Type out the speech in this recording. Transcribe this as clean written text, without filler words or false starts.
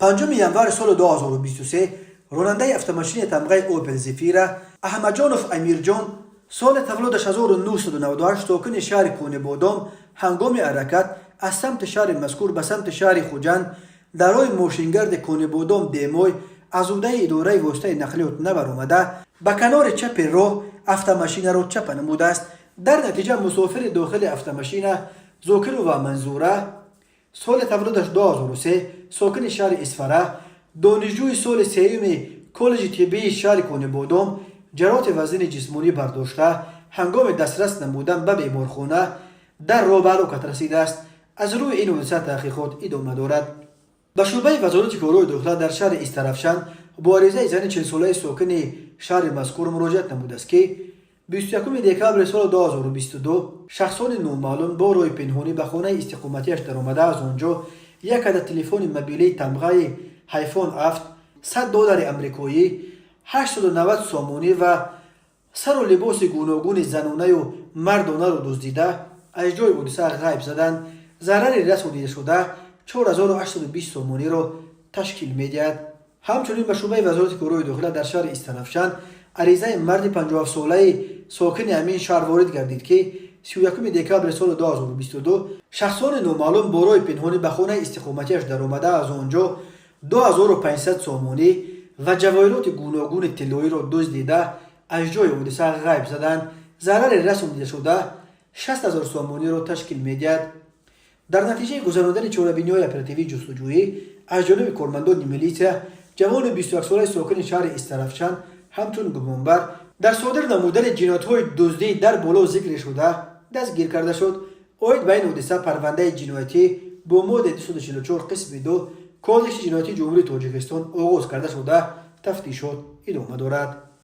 5 январи соли 2023 ронандаи автомашини тамғаи Опел Зефира Аҳмадҷонов Амирҷон, соли таваллудаш 1998, сокини шаҳри Конибодом, ҳангоми ҳаракат аз самти шаҳри мазкур ба самти шаҳри Хуҷанд дар роҳи мошингарди Конибодом Демой аз ӯҳдаи идораи воситаи нақлиёт набаромада, ба канори чапи роҳ автомашинаро чапа намудааст. Дар натиҷа мусофири дохили автомашина Зокирова Манзура, соли таваллудаш 2003, сокини шаҳри Исфара, донишҷӯи соли сеюми коллеҷи тиббии шаҳри Конибодом, ҷароҳати вазнини ҷисмонӣ бардошта, ҳангоми дастрас намудан ба беморхона дар роҳ ба ҳалокат расидааст. Аз рӯи ин ҳодиса таҳқиқот идома дорад. Ба шӯъбаи Вазорати корҳои дохила дар шаҳри Истаравшан бо аризаи зани 40-солаи сокини шаҳри мазкур муроҷиат намудааст, ки 21 декабри соли 2022 шахсони номаълум бо роҳи пинҳонӣ ба хонаи истиқоматиаш даромада, аз он ҷо як адад телефони мобилии тамғаи Айфон 7, 100 доллари амрикоӣ, 890 сомонӣ ва сару либоси гуногуни занонаю мардонаро дуздида, аз ҷои ҳодиса ғайб заданд. Зарари расонидашуда 4820 сомониро ташкил медиҳад. Ҳамчунин ба шӯъбаи Вазорати корҳои дохила дар шаҳри Истаравшан аризаи марди 57-солаи сокини ҳамин шаҳр ворид гардид, ки 31 декабри соли 2022 шахсони номаълум бо роҳи пинҳонӣ ба хонаи истиқоматиаш даромада, аз он ҷо 2500 сомонӣ ва ҷавоҳироти гуногуни тиллоиро дуздида, аз ҷои ҳодиса ғайб заданд. Зарари расонидашуда 60 000 сомониро ташкил медиҳад. Дар натиҷаи гузарондани чорабиниҳои оперативии ҷустуҷӯӣ аз ҷониби кормандони милитсия ҷавони 21-солаи сокини шаҳри Истаравшан ҳамчун гумонбар дар содир намудани ҷиноятҳои дуздӣ дар боло зикршуда дастгир карда шуд. Оид ба ин ҳодиса парвандаи ҷиноятӣ бо моддаи 244 қисми 2 Кодекси ҷиноятии Ҷумҳурии Тоҷикистон оғоз карда шуда, тафтишот идома дорад.